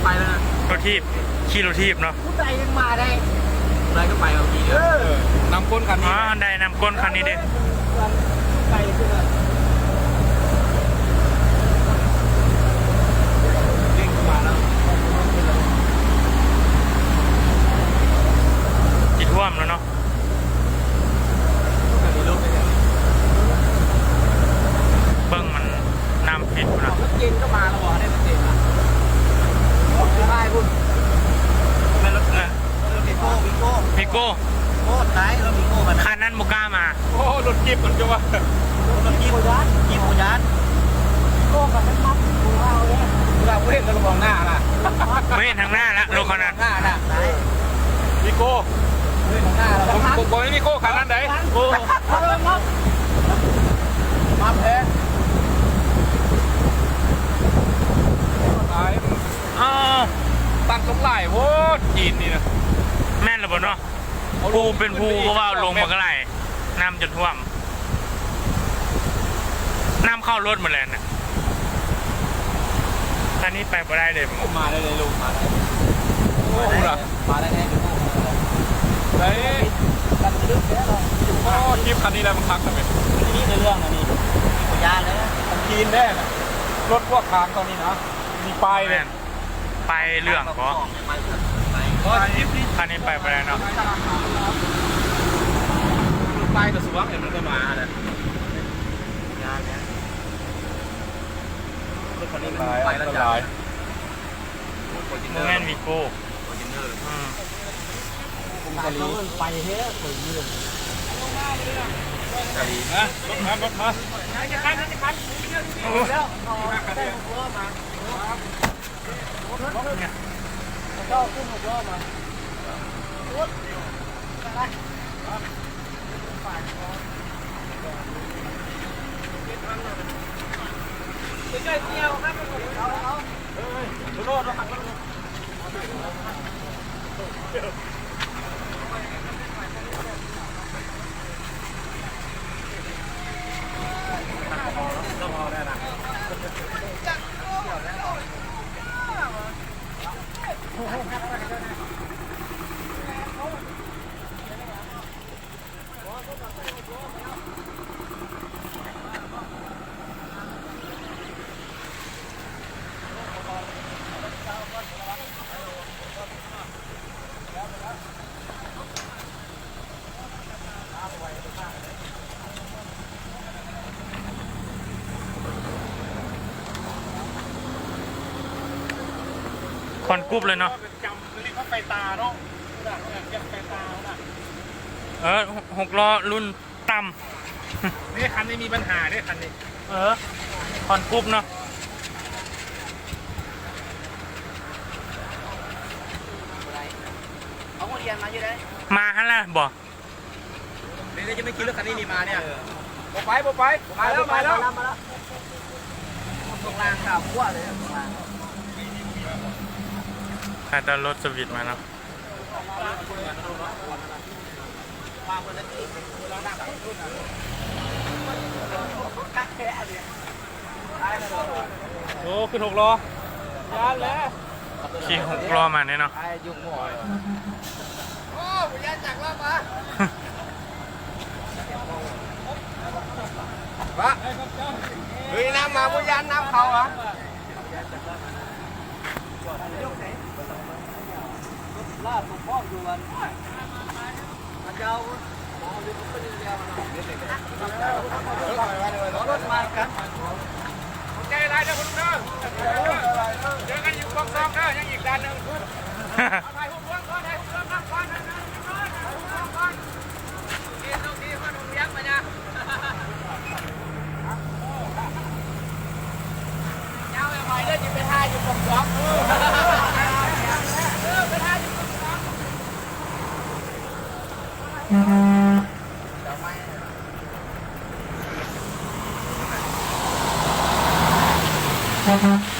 ໄປແລ້ວນະ ລົດຖີບ ຂີ່ລົດຖີບເນາະ ຜູ້ໃດຍັງມາໄດ້ ຜູ້ໃດກໍໄປເອົາດີເດີ ນຳກົ້ນຄັນນີ້ ອໍ ໄດ້ນຳກົ້ນຄັນນີ້ເດ້ ໄປຄື ເກັ່ງມາແລ້ວ ຊິຖ້ວມແລ້ວເນາະ. ເບິ່ງມັນນ້ຳປິດພຸ້ນນະ ລົດເກັນກໍມາແລ້ວບໍ່ ໄດ້ລົດເກັນນະ ໂອ້ ສະບາຍພຸ້ນ ແມ່ນລົດ ເອີ ລົດວີໂກ້ ວີໂກ້ ໂຄດໄດ້ ລົດວີໂກ້ຄັນນັ້ນ ຄັນນັ້ນບໍ່ກ້າມາ ໂອ້ ລົດຈີບມັນຈະວ່າ ລົດຈີບບໍ່ຢ້ານ ຈີບບໍ່ຢ້ານ ວີໂກ້ຄັນນັ້ນມັກບໍ່ເອົາເດ້ ເວລາບໍ່ເຫັນກໍລົງຂ້າງໜ້າລະ ບໍ່ເຫັນທາງໜ້າລະ ລົດຄັນນັ້ນ ໜ້ານະ ວີໂກ້ ບໍ່ ບໍ່ແມ່ນວີໂກ້ຄັນນັ້ນໃດ ໂອ້ ມາແພງ ຕາຍ ອ້າວ ຕັນສົງຫຼາຍໂພດ ຈີນນີ້ນະ ແມ່ນລະບໍ່ເນາະ ຜູ້ເປັນຜູ້ກໍວ່າລົງມາກໍຫຼາຍ ນ້ຳຈົນຖ້ວມ ນ້ຳເຂົ້າລົດໝົດແລ້ວນະ ຄັນນີ້ໄປບໍ່ໄດ້ເລີຍ ມາໄດ້ເລີຍ ລົງມາໄດ້ ໂອ້ ມາໄດ້ແນ່ ໄດ້ ໂອ້ ທີບຄັນນີ້ແຫຼະມັນຄັກນະ ມີແຕ່ເລື່ອງອັນນີ້ ບໍ່ຢ້ານເລີຍ ຈີນແນ່ນະ ລົດພວກຂາງຕົງນີ້ນະ ມີປ້າຍເດ້ ໄປເລື່ອງບໍ່ ຄັນນີ້ໄປບໍ່ໄດ້ເນາະ ໄປກະຊວງ ເຫັນມັນກໍມາແລ້ວ ລົດຄັນນີ້ມັນໄປແລ້ວຈ້າ ບໍ່ແມ່ນວີໂກ້ ຟໍເຈັນເນີ ອືມ ໄປແທ້ ໄປເລື່ອງ ມາ ລົດມາ ລົດມາ ໂອ້ ແລ້ວ ເຈົ້າຂຶ້ນຫົກລໍ້ມາ ຄວັນກຸບເລີຍເນາະ ເອີ ຫົກລໍ້ລຸ້ນຕ່ຳ ເດ້ ຄັນນີ້ມີບັນຫາເດ້ ຄັນນີ້ ເອີ ຄວັນກຸບເນາະ ມາຫັ້ນລະບໍ່? ນີ້ຈະໄປຂີ່ລົດຄັນນີ້ນີ້ມານີ້ ບໍ່ໄປ ບໍ່ໄປ ມາແລ້ວ ມາແລ້ວ ມາແລ້ວ ຖ້າແຕ່ລົດສະວິດມາເນາະ ໂອ້ ຂຶ້ນຫົກລໍ້ ຢ້ານແລ້ວ ຂີ່ຫົກລໍ້ມາແນ່ເນາະ ໂອ້ ບໍ່ຢ້ານຈັກລ້ອມາ ວະ ເຮີ້ຍ ນ້ຳມາ ບໍ່ຢ້ານນ້ຳເຂົ້າຫວາ? ລາດ ຜົມພ້ອມຢູ່ ອັນ ອັນຍາວ ເອົາລົດມາກັນ ຂອບໃຈຫຼາຍເດີ ພໍ່ລຸງເດີ ເຈີກັນຢູ່ປາກຊ່ອງເດີ ຍັງອີກດ່ານໜຶ່ງ ຖ່າຍຮູບລວມກ່ອນ ຖ່າຍຮູບລວມນຳກ່ອນ ຖ່າຍຮູບລວມກ່ອນ ໂອເຄ ໂຊກດີ ຮອດໂຮງຮຽນມານະ ຍາວໄປເດີ ຊິໄປຖ່າຍຢູ່ປາກຊ່ອງ ເອີ ໄປຖ່າຍຢູ່ປາກຊ່ອງ Thank you.